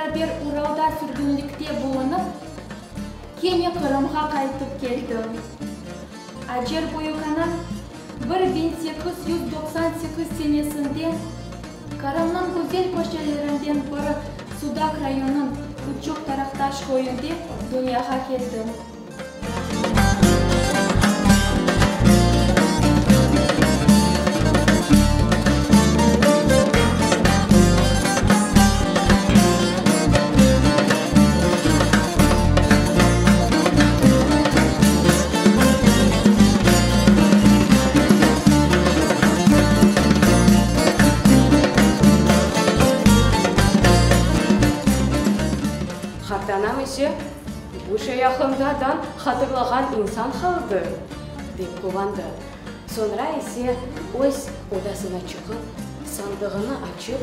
beraber Uralda sürgünlikte bulunıp, kene Qırımğa qaytıp keldi. Acer büyükanam 1898 senesinde Qırımnıñ güzel köşelerinden biri Sudaq rayonınıñ Küçük Taraqtaş köyünde dünyağa keldi. Qartanam ise, Bu şey aqlımda da hatırlağan insan qaldı, dep quvandı. Soñra ise öz odasına çıqıp, sandığını açıp,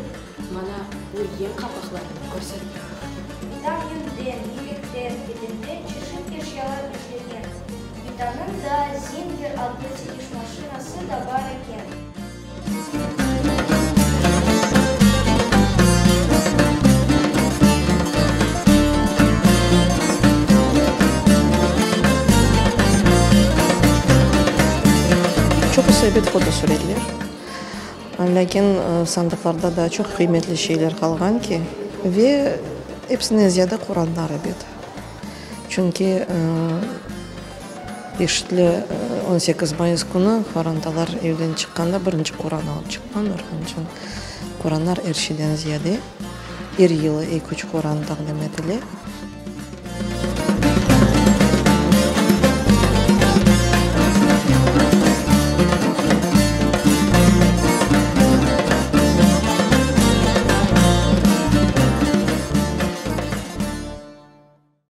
maña bu yem qapaqlarını körsetti. Bitam yünden, yipekten, kedenden çeşit eşyalar işlegen. Bitamnıñ da Zinger adlı tikiş maşinası da bar eken. Çoqusı, ebet, fotosuretler. Lâkin sandıqlarda daa çoq qıymetli şeyler qalğan ki, ve episinden ziyade Quranlar, ebet. Çünki deşetli 18 mayıs künü qorantalar evden çıqqanda birinci Quran alıp çıqqanlar. Onıñ içün Quranlar er şeyden ziyade, er yılı eki-üç Quran taqdim etile.